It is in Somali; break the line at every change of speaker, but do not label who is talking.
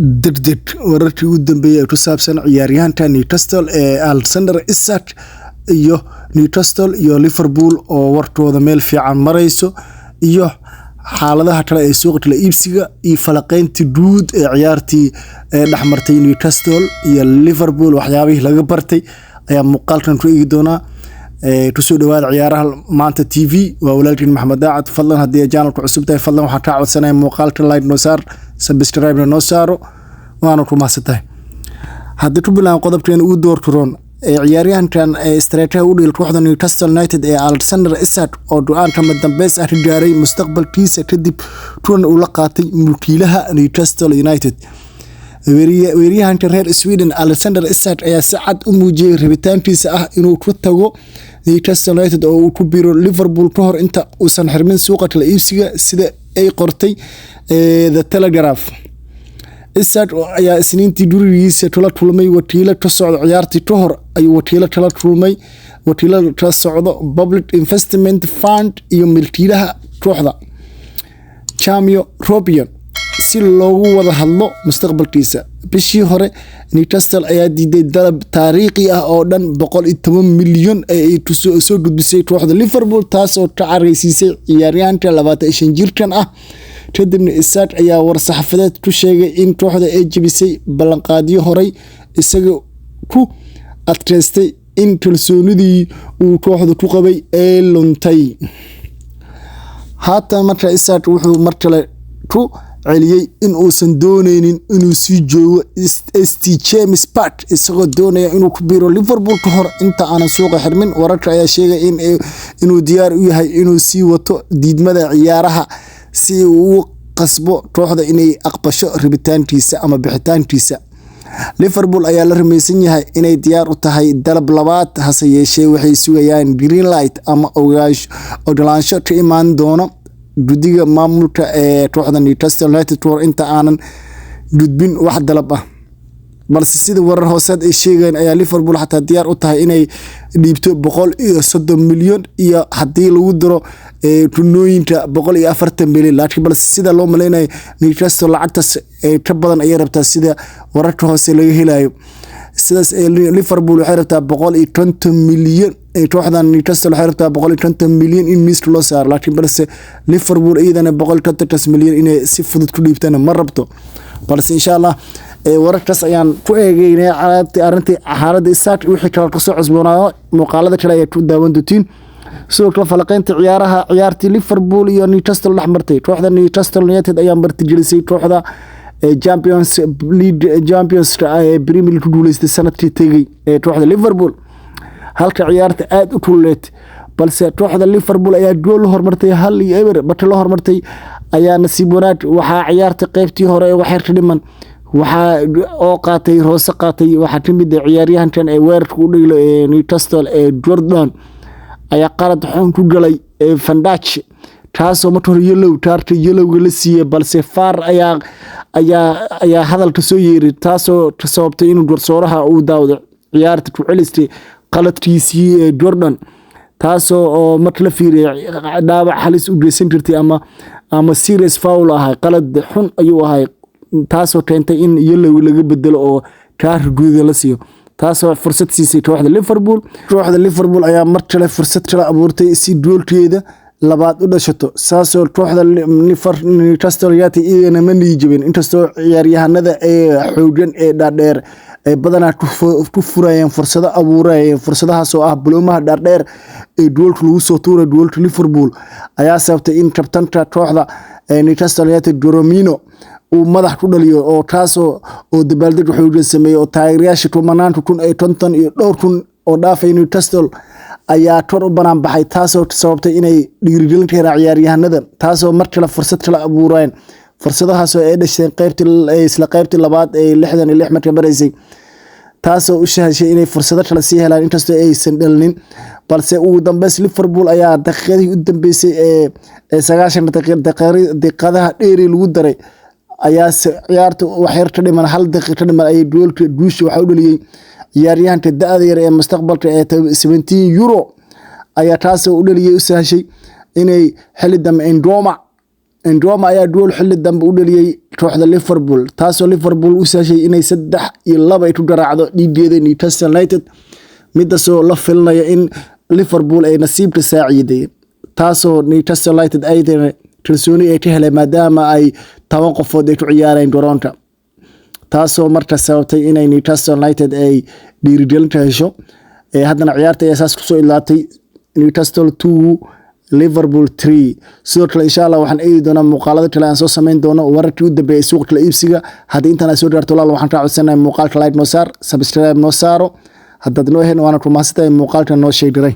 Degdeg wararkii ugu dambeeyay ee ku saabsan ciyaaryahanka Newcastle ee Alexander Isak iyo Newcastle iyo Liverpool oo warkooda meel fiican marayso, iyo xaaladaha kale ee suuqa kala iibsiga, iyo falaqeyntii guud ee ciyaartii ee dhexmartay Newcastle iyo Liverpool, waxyaabihii laga bartay ayaa muuqaalkan ku eegi doonaa. Kusoo dhawaada Ciyaaraha Maanta TV. Waa walaalkiin Maxamed Daacad. Fadlan, haddii ay channelka cusub tahay, fadlan waxaan kaa codsanaya muuqaalka like noo saar, subscribe noo saaro, waana ku mahadsantahay. Haddii ku bilaabo qodobkeena ugu doorka roon ee ciyaaryahankan ee strikerka u dhigay kooxda Newcastle United ee Alexander Isak oo go'aan kama dambeys ah ka gaaray mustaqbalkiisa kadib kulan uu la qaatay mulkiilaha Newcastle United. Weeraryahanka reer Sweden Alexander Isak ayaa si cad u muujiyay rabitaankiisa ah inuu ku tago Newcastle United oo uu ku biiro Liverpool ka hor inta uusan xirmin suuqa kala iibsiga, sida ay qortay The Telegraph. Isak ayaa Isniintii gurigiisa kula kulmay wakiilo ka socda. Ciyaartii ka hor ayuu wakiilo kala kulmay, wakiilo ka socdo Public Investment Fund iyo milkiilaha kooxda Jamie Robion si loogu wada hadlo mustaqbalkiisa. Bishii hore Newcastle ayaa diiday dalab taariikhi ah oo dhan 110 milyan ee ay soo gudbisay kooxda Liverpool, taasoo ka careysiisay ciyaaryahanka 25 jirkan ah. Kadibna Isak ayaa war-saxaafadeed ku sheegay in kooxda ay jebisay ballanqaadyo horey, isaga ku adkeystay in kalsoonidii uu kooxda ku qabay ay luntay. Haatan marka Isak wuxuu mar kale ku celiyey in uusan dooneynin inuu sii joogo St James Park, isagoo doonaya inuu ku biiro Liverpool ka hor inta aanan suuqa xirmin. Wararka ayaa sheegay inuu diyaar u yahay inuu sii wato diidmada ciyaaraha si uu u qasbo kooxda inay aqbasho rabitaankiisa ama bixitaankiisa. Liverpool ayaa la rumaysan yahay inay diyaar u tahay dalab labaad, hase yeeshee waxay sugayaan green light ama ogolaansho ka imaan doono guddiga maamulka ee kooxda Newcastle United kahor inta aanan gudbin wax dalab ah. Balse sida warar hooseed ay sheegayaan ayaa Liverpool xataa diyaar u tahay inay dhiibto 130 milyan iyo haddii lagu daro kunooyinka 140 milyan. Laakiin balse sida loo maleynayo, Newcastle lacagtaas ka badan ayay rabtaa, sida wararka hoose laga helayo. Sidaas Liverpool waxay rabtaa 150 milyan, kooxdan Newcastle waxay rabtaa 150 milyan in miiska loo saaro. Laakiin balse Liverpool iyadana 150-kaas milyan inay si fudud ku dhiibtana ma rabto. Balse insha Allah wararkaas ayaan ku eegeynay arrintii xaaladda Isak. Wixii kale kasoo cusboonaado muuqaalada kale ayaa ku daawan doontiin. Sidoo kale falaqeynta ciyaaraha, ciyaartii Liverpool iyo Newcastle dhex martay, kooxda Newcastle United ayaa martigelisay kooxda Champions League, Champions ee Premier League ku guuleystay sanadkii tegey ee kooxda Liverpool, halka ciyaarta aada u kululeed. Balse kooxda Liverpool ayaa gool la hormartay, 1-0 markii la hormartay ayaa nasiib wanaag waxaa ciyaarta qeybtii hore ee waxyar ka dhiman waxaa oo qaatay roose qaatay. Waxaa kamid ah ciyaaryahankan ee weerarka u dhiglo ee Newcastle ee Gordon ayaa qalad xun ku galay ee Van Dijk, taasoo marka hore yellow kaarka yellowga la siiyey. Balse VAR ayaa hadalka soo yeeray, taasoo ka sababtay inuu garsooraha uu daawado ciyaarta ku celistay qaladkiisii ee Gordon, taasoo oo marka la fiiriyay dhaawac halis u geysan kartay ama serious foul ahay, qalad xun ayuu ahay, taasoo keentay in yellow laga bedelo oo kaarka gududa la siiyo, taasoo fursad siisay kooxda Liverpool. Kooxda Liverpool ayaa mar kale fursad kale abuurtay si goolkeeda labaad u dhashato, saasoo kooxda Newcastle United iyagana ma niyijabin, inkastoo ciyaaryahanada ee xoogan ee dhaadheer ay badanaa ku furayeen fursado, abuurayeen fursadahaas oo ah baloomaha dhaadheer ee goolka lagu soo tuuray. Goolka Liverpool ayaa sababtay in kabtanka kooxda Newcastle United Jorginho uu madax ku dhaliyo, oo kaasoo oo dabaaldeg xoogan sameeyey, oo taageerayaasha kumanaanka kun ee konton iyo dhowr kun oo dhaafay Newcastle ayaa kor u banaan baxay, taasoo sababtay inay dhiirigelin ka helaan ciyaaryahanada, taasoo mar kale fursad kale abuureen, fursadahaasoo ay dhasheen qaybtii isla qaybtii labaad ee 66 marka maraysay, taasoo u sahashay inay fursado kale sii helaan, inkastoo aysan dhalinin. Balse ugu dambeys Liverpool ayaa daqiiqadihii u dambeysay ee 90 daqiiqadaha dheeri lagu daray ayaa ciyaarta waxyar ka dhiman, hal daqiiq ka dhiman, ayay goolka guusha waxaa u dhaliyey ciyaaryahanka da-da yar ee mustaqbalka ee 17 euro ayaa taasoo u dhaliyey, u sahashay inay xilli dambe Indoma Andrama ayaa gool xilli dambe u dhaliyey kooxda Liverpool, taasoo Liverpool u sahashay inay 3-2 ay ku garaacdo dhiigeeda Newcastle United, midasoo la filanaya in Liverpool ay nasiibka saaciiday, taasoo Newcastle United ay kalsooni ay ka heleen maadaama ay 10 qofood ay ku ciyaareen garoonka, taasoo marka sababtay inay Newcastle United ay dhiirigelinka hesho. Haddana ciyaarta ayaa saas kusoo idlaatay, Newcastle 2, Liverpool 3. Sidoo kale, insha Allah, waxaan eegi doonaa muuqaalada kale aan soo sameyn doono, wararkii u dambeeyay suuqa kala iibsiga. Haddii intaan ay soo gaarto, walaal, waxaan kaa codsanahay muuqaalka like noo saar, subscribe noo saaro haddaad noo heen, waana ku mahadsantahay muuqaalka noo sheegaray.